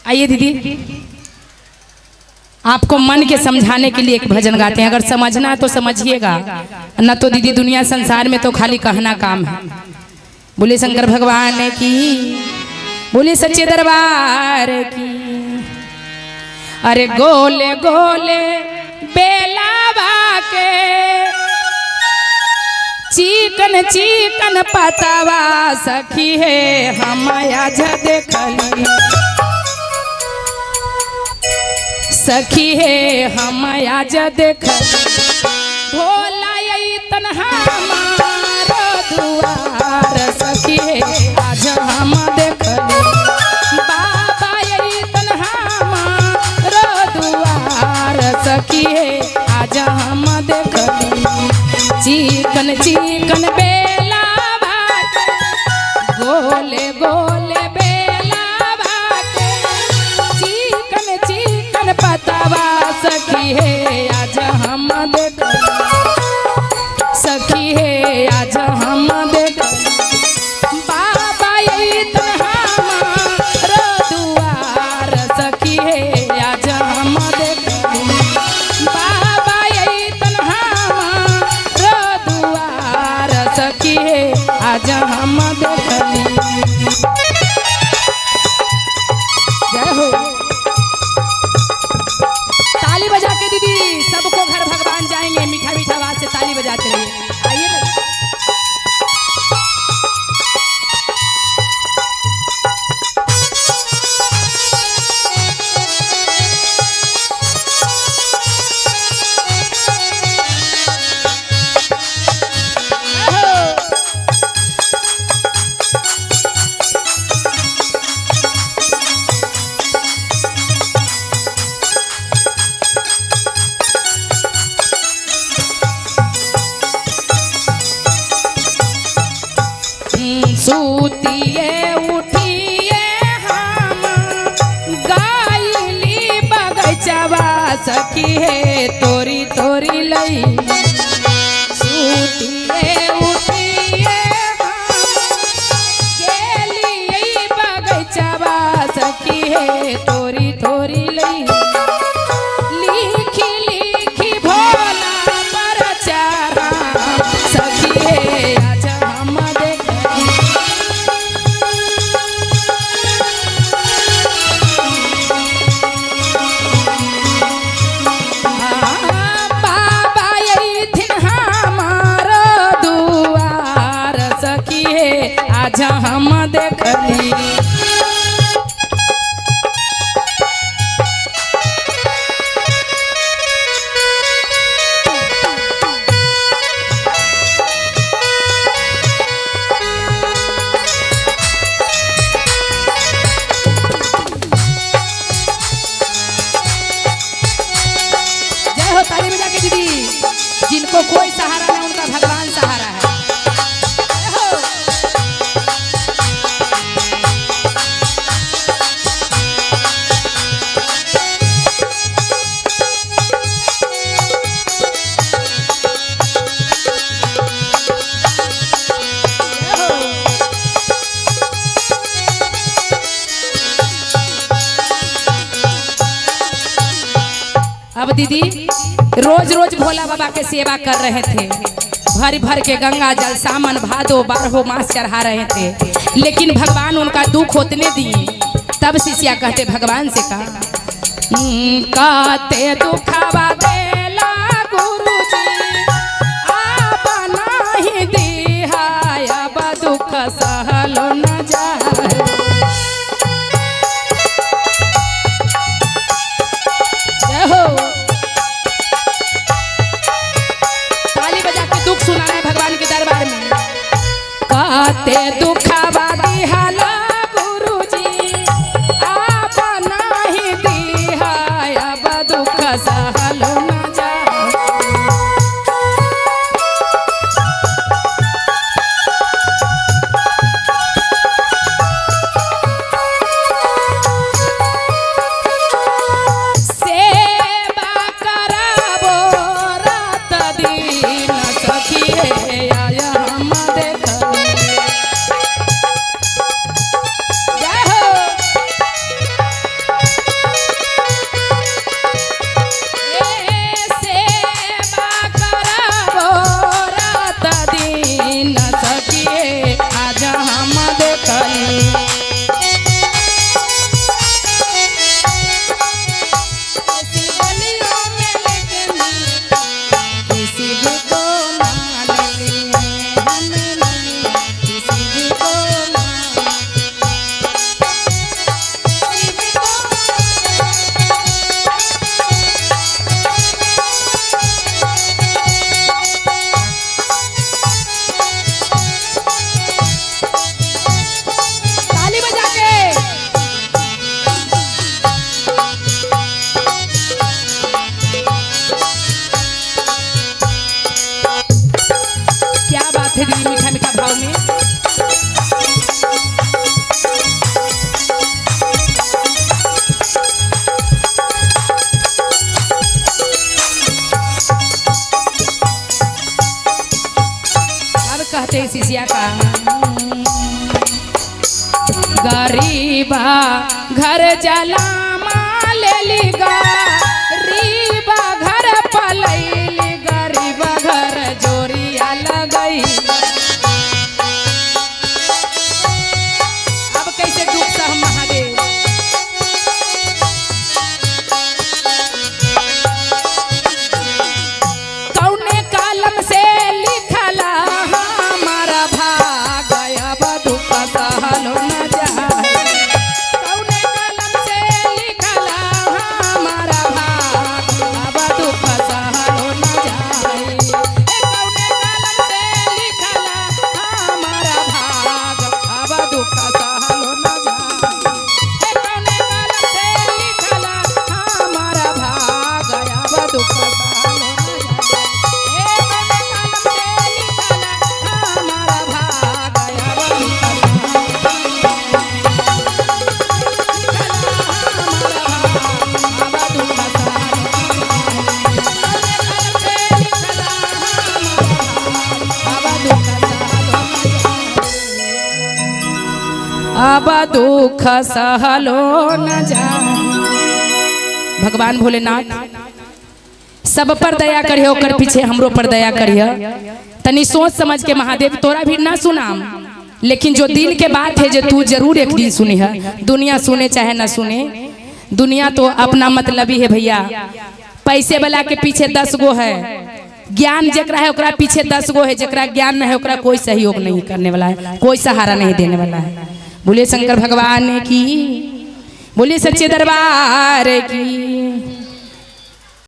आइए दीदी, आपको मन के समझाने के लिए एक भजन गाते हैं। अगर समझना है तो समझिएगा, न तो दीदी दुनिया संसार में तो खाली कहना काम है। बोले शंकर भगवान की, बोले सच्चे दरबार की। अरे गोले गोले बेलावा के चिकन चिकन पतवा सखी है हम आज देखली, सखी है हम आज देखली। भोला तन्हा हमारो दुआर सखी है आज हम देखली, बाबा तन्हा हमारो दुआर सखी है आज हम देखली। चिकन चिकन बेला भात गोले गोले बेला भात चिकन चिकन पतवा सखी है आज हम देख, सखी है आज हम देख। बाबा हमारो दुआर सखी है आज हम देख, बाबा हमारो दुआर सखी है आज हम देखली। जय हो, ताली बजा के दीदी सबको घर भगवान जाएंगे। मीठा मीठा आवाज से ताली बजाते रहिए। आइए ना। सूतिए उठिए हम गाइली बगचवा सखी है तोरी तोरी लई। सूतिए उठिए हम गेली बगचवा सखी है तोरी तोरी लई। लिखी लिखी भोला पर चारा सखी है आज हम देख। बाबा हमारो दुआर सखी है आज हम देखली। जय हो, ताली बजा के दीदी। जिनको कोई सहारा नहीं उनका भगवान सहारा है। जय हो। जय हो। अब दीदी रोज रोज भोला बाबा के सेवा कर रहे थे, भर भर के गंगा जल सामन भादो बारहो मास चढ़ा रहे थे, लेकिन भगवान उनका दुख उतने दिए। तब शिष्या कहते भगवान से कहा कहते दुखावा देला गुरुजी आप नहीं दिहाया दुख सहलो न जाए। जय हो, ताली बजा के दुख सुनाना है भगवान के दरबार में। कहते दुखावा दिहाला गुरुजी आप नहीं दिहाया दुख सहलो न गलती शिष्या का। गरीबा घर जला लेली, गरीबा घर पलैली, गरीबा घर जोरिया लगई। अब कैसे दुख सह महादेव। कौने कलम से लिखला हमारा भाग, अब दुख सहलो न जाए। कौने कलम से लिखला हमारा भाग, अब दुख सहलो न जाए। ए कौने कलम से लिखला हमारा भाग, अब दुख सहलो न जाए। ए कौने कलम से लिखला हमारा भाग, अब दुख सहलो न जाए। ए कौने कलम से लिखला हमारा भाग, अब दुख अब दुख सहलो न जाए। भगवान भोलेनाथ सब पर दया करियो, ओकर पीछे हमरो पर दया करियो। तनी सोच समझ के महादेव तोरा भी ना सुनाम, लेकिन जो दिल के बात है जो तू जरूर एक दिन सुनी है। दुनिया सुने चाहे ना सुने, दुनिया तो अपना मतलब ही है भैया। पैसे वाला के पीछे 10 गो है, ज्ञान जकरा है ओकरा पीछे 10 गो है, जकरा ज्ञान न है ओकरा कोई सहयोग नहीं करने वाला है, कोई सहारा नहीं देने वाला है। बोलिए शंकर भगवान की, बोलिए सच्चे दरबार की।